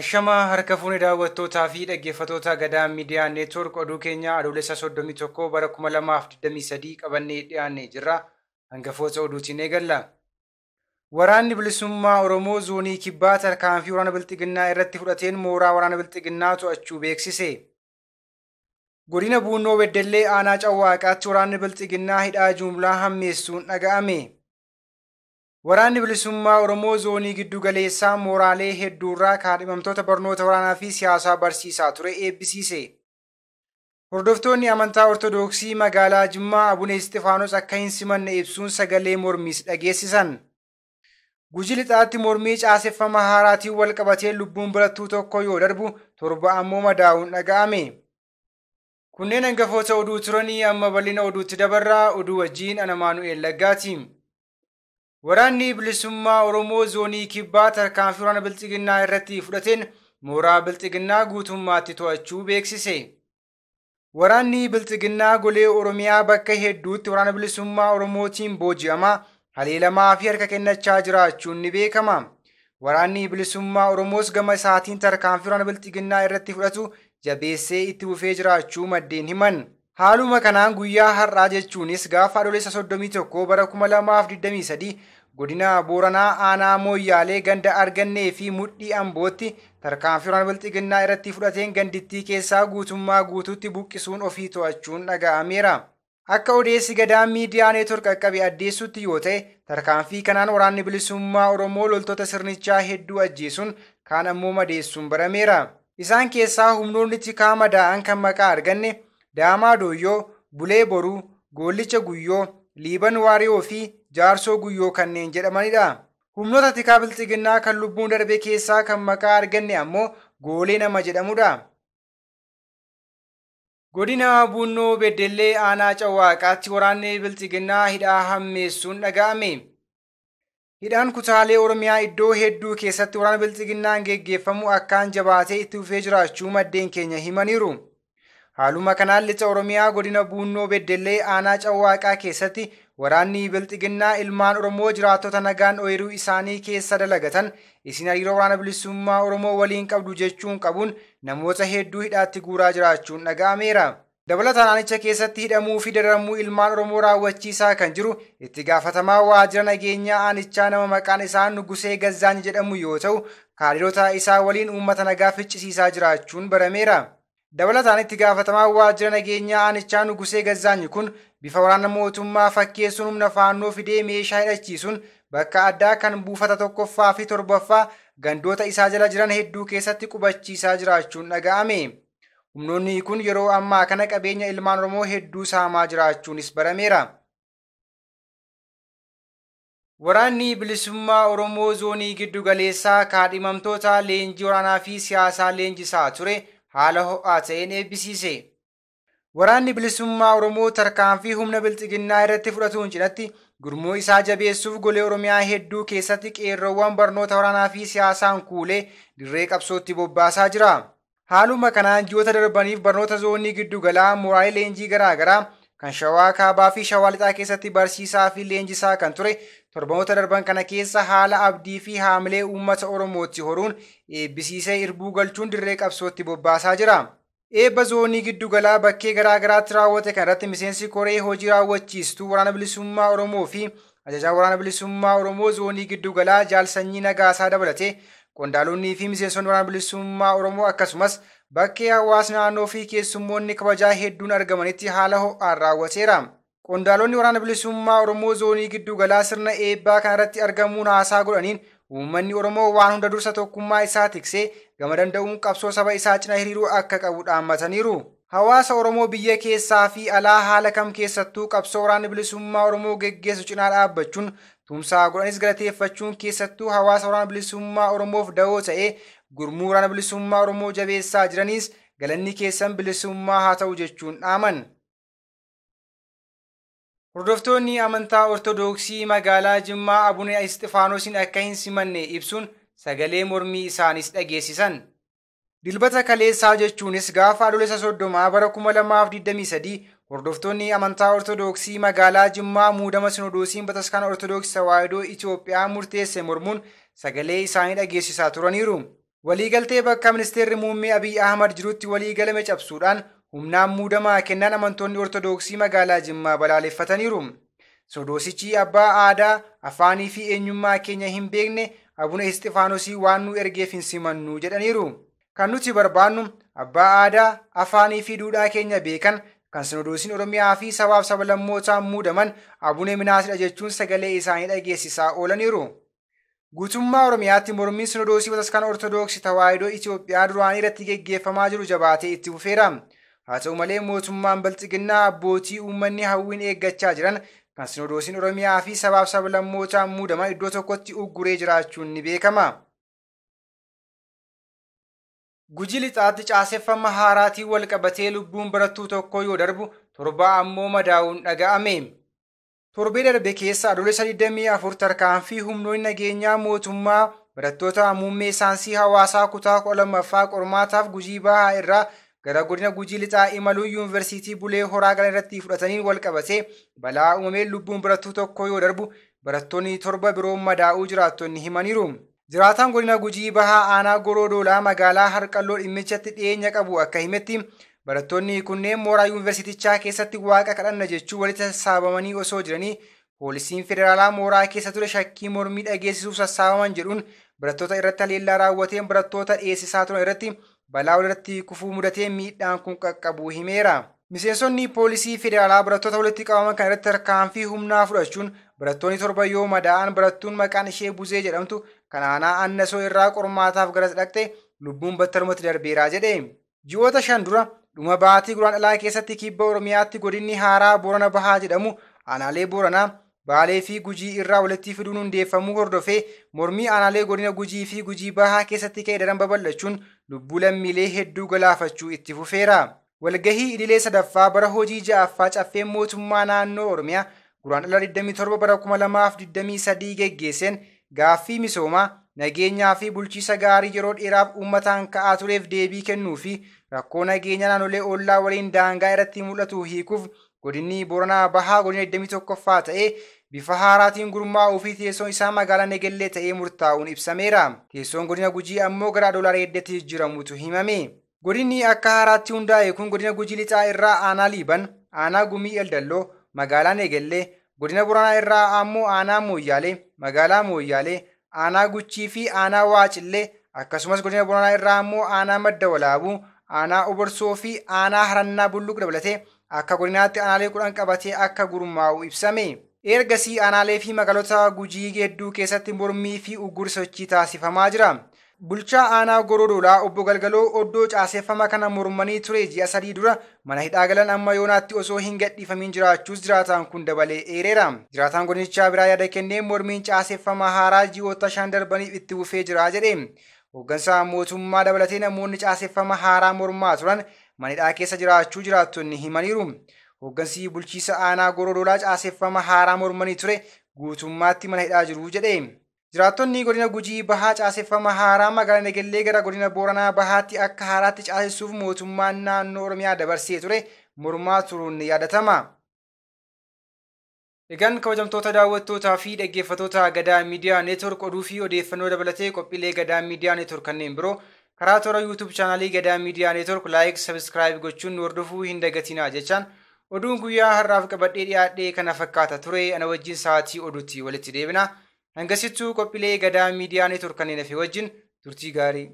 Ashamaa harka fuune daawwattootaa fi dhaggeeffattoota Gadaa Miidiyaa Neetwoork oduu keenya Adoolessa 31 bara 2023 qabannee dhiyaannee jirra. Hangafoota oduutiin eegalla. Waraanni Bilisummaa Oromoo Zoonii Kibbaa tarkaanfii waraana Bilxiginnaa irratti fudhateen mooraa waraana Bilxiginnaa to'achuu beeksise. Godina Buunnoo Beddellee Aanaa Cawwaaqaatti waraanni Bilxiginnaa hidhaa jumlaa hammeessuun dhaga'ame. Waraanni Bilisummaa Oromoo Zoonii Giddu Galeessaa mooraalee hedduurraa kaadhimamtoota barnoota waraanaa fi siyaasaa barsiisaa ture eebbisiise. Hordoftoonni amantaa Ortoodooksii magaalaa Jimmaa Abune Isxifaanos akka hin simanne ibsuun sagalee mormiis dhageessisan. Guji lixaatti mormii caaseffama haaraatiin wal qabatee lubbuun barattuu tokko yoo darbu 7 ammoo madaa'uun dhaga'ame. Kunneen hangafoota oduu turanii amma bal'ina oduutti dabarraa oduu wajjin ana Maanu'eel Laggaati. Waraanni Bilisummaa Oromoo Zoonii Kibbaa tarkaanfii waraana Bilxiginnaa irratti fudhateen mooraa Bilxiginnaa guutummaatti to'achuu beeksise. Waraanni Bilxiginnaa golee Oromiyaa bakka hedduutti waraana Bilisummaa Oromootiin booji'amaa, haleelamaa fi harka kennachaa jiraachuun ni beekama. Waraanni Bilisummaa Oromoos gama isaatiin tarkaanfii waraana Bilxiginnaa irratti fudhatu jabeessee itti fufee jiraachuu maddeen himan. Haaluma kanaan guyyaa har'aa jechuunis gaafa Adoolessa 31 bara 2023 godina Booranaa Aanaa Mooyyaalee ganda Argannee fi Mudhii Ambootti tarkaanfii waraana Bilxiginnaa irratti fudhateen gandittii keessaa guutummaa guutuutti buqqisuun ofii to'achuun dhaga'ameera. Akka odeessi Gadaa Miidiyaa Neetwoork qaqqabe addeessutti yoo ta'e tarkaanfii kanaan waraanni Bilisummaa Oromoo loltoota sirnichaa hedduu ajjeesuun kaan ammoo madeessuun barameera. Isaan keessaa humnoonni tikaa madaa'an kan maqaa arganne Daamaa Dooyyoo, Bulee Boruu, Goollicha Guyyoo, Liiban Waariyoo fi Jaarsoo Guyyoo kanneen jedhamanidha. Humnoota tikaa Bilxiginnaa kan lubbuun darbe keessaa kan maqaa arganne ammoo Goolee nama jedhamudha. Godina Buunnoo Beddellee Aanaa Cawwaaqaatti waraanni Bilxiginnaa hidhaa hammeessuun dhaga'ame. Hidhaan kutaalee Oromiyaa iddoo hedduu keessatti waraana Bilxiginnaan geggeeffamu akkaan jabaatee itti fufee jiraachuu maddeen keenya himaniiru. Haaluma kanaan lixa Oromiyaa godina Buunnoo Beddellee Aanaa Cawwaaqaa keessatti waraanni Bilxiginnaa ilmaan Oromoo jiraattota nagaan ooyiruu isaanii keessa dalagatan isin hariiroo waraana Bilisummaa Oromoo waliin qabdu jechuun qabuun namoota hedduu hidhaatti guuraa jiraachuun dhaga'ameera. Dabalataan aanicha keessatti hidhamuu fi dararamuu ilmaan Oromoo raawwachiisaa kan jiru itti gaafatamaa waajjira nageenyaa aanichaa nama maqaan isaa Nugusee Gazzaany jedhamu yoo ta'u kaadiroota isaa waliin uummata nagaa ficcisiisaa jiraachuun barameera. Dabalataan itti gaafatamaa waajjira nageenyaa aanichaa Nugusee Gazzaany kun bifa waraana mootummaa fakkeessuun humna faannoo fidee meeshaa hidhachiisuun bakka addaa kan buufata 1ffaa fi 7ffaa gandoota isaa jala jiran hedduu keessatti qubachiisaa jiraachuun dhaga'ame. Humnoonni kun yeroo ammaa kana qabeenya ilmaan Oromoo hedduu saamaa jiraachuunis barameera. Waraanni Bilisummaa Oromoo Zoonii Giddu Galeessaa kaadhimamtoota leenjii waraanaa fi siyaasaa leenjisaa ture haala ho'aa ta'een eebbisiise. Waraanni Bilisummaa Oromoo tarkaanfii humna Bilxiginnaa irratti fudhatuun cinatti gurmuu isaa jabeessuuf golee Oromiyaa hedduu keessatti qeerroowwan barnoota waraanaa fi siyaasaan kuulee dirree qabsootti bobbaasaa jira. Haaluma kanaan ji'oota darbaniif barnoota zoonii giddu galaa mooraalee leenjii garaagaraa kan Shawaa Kaabaa fi Shawaa Lixaa keessatti barsiisaa fi leenjisaa kan ture torbanoota darban kana keessa haala abdii fi haamilee uummata Oromootti horuun eebbisiisee irbuu galchuun dirree qabsootti bobbaasaa jira. Eebba zoonii giddu galaa bakkee garaagaraatti raawwate kanarratti miseensi koree hojii raawwachiistuu waraana Bilisummaa Oromoo fi ajajaa waraana Bilisummaa Oromoo zoonii giddu galaa Jaalsanyii Nagaasaa dabalatee qondaalonni fi miseensonni waraana Bilisummaa Oromoo akkasumas bakkee hawaasni naannoo fi keessummoonni kabajaa hedduun argamanitti haala ho'aan raawwateera. Qondaalonni waraana Bilisummaa Oromoo zoonii giddu galaa sirna eebbaa kanarratti argamuun haasaa godhaniin uummanni Oromoo waan hunda dursa tokkummaa isaa tiksee gama danda'uun qabsoo saba isaa cina hiriiruu akka qabu dhaammataniiru. Hawaasa Oromoo biyya keessaa fi alaa haala kam keessattuu qabsoo waraanni Bilisummaa Oromoo geggeessu cinaa dhaabbachuun tumsaa godhanis galateeffachuun keessattuu hawaasa waraana Bilisummaa Oromoof da'oo ta'ee gurmuu waraana Bilisummaa Oromoo jabeessaa jiraniis galanni keessan bilisummaa haa ta'u jechuun dhaaman. Hordoftoonni amantaa Ortoodooksii magaalaa Jimmaa Abune Isxifaanosiin akka hin simanne ibsuun sagalee mormii isaanis dhageessisan. Dilbata kaleessaa jechuunis gaafa Adoolessa 30 bara 2023 hordoftoonni amantaa Ortoodooksii magaalaa Jimmaa muudama Sinodoosiin Bataskaana Ortoodooksii Tawaahidoo Itoophiyaa murteesse mormuun sagalee isaanii dhageessisaa turaniiru. Waliigaltee bakka ministeerri muummee Abiy Ahmad jirutti waliigalame cabsuudhaan humnaan muudamaa kennan amantoonni Ortodoksii magaalaa Jimmaa balaaleffataniiru. Sinodoosichi abbaa aadaa, afaanii fi eenyummaa keenya hin beekne Abuna Isxifaanosii waan nu ergeef hin simannu jedhaniiru. Kan nuti barbaannu abbaa aadaa, afaanii fi duudhaa keenya beekan kan Sinodoosiin Oromiyaa fi sabaaf sablammootaan muudaman Abune Minaasidha jechuun sagalee isaanii dhageessisaa oolaniiru. Guutummaa Oromiyaatti mormiin Sinodoosii Bataskaana Ortodoksii Tawaahidoo Itoophiyaa duraanii irratti geggeeffamaa jiru jabaatee itti fufeera. Haa ta'u malee mootummaan Bilxiginnaa abbootii uummanni hawwiin eeggachaa jiran kan Sinodoosiin Oromiyaa fi sabaaf sablammootaan muudaman iddoo tokkotti ugguree jiraachuun ni beekama. Gujii lixaatti caaseffama haaraatiin wal qabatee lubbuun barattuu tokkoo yoo darbu torba ammoo madaa'uun dhaga'ame. Torbee darbe keessa Adoolessa 24 tarkaanfii humnoonni nageenyaa mootummaa barattoota muummee saayinsii hawaasaa kutaa 12ffaa qormaataaf Gujii Bahaa irraa gara godina Gujii Lixaa imaluun yuunivarsiitii Bulee Horaa galan irratti fudhataniin wal qabatee balaa uumameen lubbuun barattuu tokkoo yoo darbu barattoonni torba biroo madaa'uu jiraattonni himaniiru. Jiraataan godina Gujii Bahaa aanaa Goroo Doolaa magaalaa Harqalloo dhimmichatti dhiyeenya qabu akka himetti barattoonni kunneen mooraa yuunivarsiitichaa keessatti waaqa kadhanna jechuun walitti sassaabamanii osoo jiranii poolisiin federaalaa mooraa keessa ture shakkii mormii dhageessisuuf sassaabaman jedhuun barattoota irratti haleellaa raawwateen barattoota dhiyeessisaa turan irratti balaa walirratti kufuu mudatee miidhaan kun qaqqabuu himeera. Miseensonni poolisii federaalaa barattoota walitti qabaman kan irratti tarkaanfii humnaa fudhachuun barattoonni torba yoo madaa'an barattuun maqaan ishee Buzee jedhamtu kan aanaa Annasoo irraa qormaataaf garas dhaqxe lubbuun battalumatti darbeeraa jedhe. Ji'oota 5 dura dhuma baatii Guraandhalaa keessatti kibba Oromiyaatti godinni haaraa Boorana Bahaa jedhamu aanaalee Booranaa, Baalee fi Gujii irraa walitti fiduun hundeeffamuu hordofee mormii aanaalee godina Gujii fi Gujii Bahaa keessatti ka'e daran babal'achuun lubbuu lammiilee hedduu galaafachuu itti fufeera. Walgahii idilee sadaffaa bara hojii ja'affaa caffeen mootummaa naannoo Oromiyaa Guraandhala 27 bara 2023 geggeesseen gaaffii misoomaa, nageenyaa fi bulchiisa gaarii yeroo dheeraaf uummataan ka'aa tureef deebii kennuu fi rakkoo nageenya naannolee ollaa waliin daangaa irratti mul'atu hiikuuf godinni Booranaa Bahaa godina 21ffaa ta'ee bifa haaraatiin gurmaa'uu fi teessoon isaa magaalaa Negellee ta'ee murtaa'uun ibsameera. Teessoon godina Gujii ammoo gara Adoolaa Reeddeetti jijjiiramuutu himame. Godinni akka haaraatti hundaa'e kun godina Gujii Lixaa irraa aanaa Liiban, aanaa Gumii Eldalloo, magaalaa Negellee, godina Booranaa irraa ammoo aanaa Mooyyaalee, magaalaa Mooyyaalee, aanaa Guchii fi aanaa Waacillee akkasumas godina Booranaa irraa ammoo aanaa Madda Walaabuu, aanaa Oborsoo fi aanaa Harannaa Bulluq dabalatee akka godinaatti aanaalee 10 qabatee akka gurmaa'u ibsame. Ergasii aanaalee fi magaalota Gujii hedduu keessatti mormii fi uggurri sochii taasifamaa jira. Bulchaa aanaa Goroo Doolaa obbo Galgaloo oddoo caaseffama kana mormanii ture ji'a 3 dura mana hidhaa galan amma yoonaatti osoo hin gadhiifamin jiraachuus jiraataan kun dabalee eereera. Jiraataan godinichaa biraa yaada kennee mormiin caaseffama haaraa ji'oota 5 darbaniif itti fufee jira jedhe. Hooggansa mootummaa dabalatee namoonni caaseffama haaraa mormaa turan mana hidhaa keessa jiraachuu jiraattonni himaniiru. Hooggansi bulchiisa aanaa Goroo Doolaa caaseffama haaraa mormanii ture guutummaatti mana hidhaa jiru jedhe. Jiraattonni godina Gujii Bahaa caaseffama haaraa magaalaa Negellee gara godina Booranaa Bahaatti akka haaraatti caasessuuf mootummaan naannoo Oromiyaa dabarsee ture mormaa turuun ni yaadatama. Egaan kabajamtoota daawwattootaa fi dhaggeeffattoota Gadaa Miidiyaa Neetwork oduu fi odeeffannoo dabalatee qophiilee Gadaa Miidiyaa Neetwork kanneen biroo karaa toora YouTube chaanaalii Gadaa Miidiyaa Neetwork like, subscribe gochuun nu hordofuu hin dagatinaa jechaan oduun guyyaa har'aaf qabadhee dhiyaadhee kana fakkaata ture. Ana wajjin sa'aatii oduutti walitti deebina. Hangasittuu qophiilee Gadaa Miidiyaa Neetwork kanneen hafe wajjin turtii gaarii.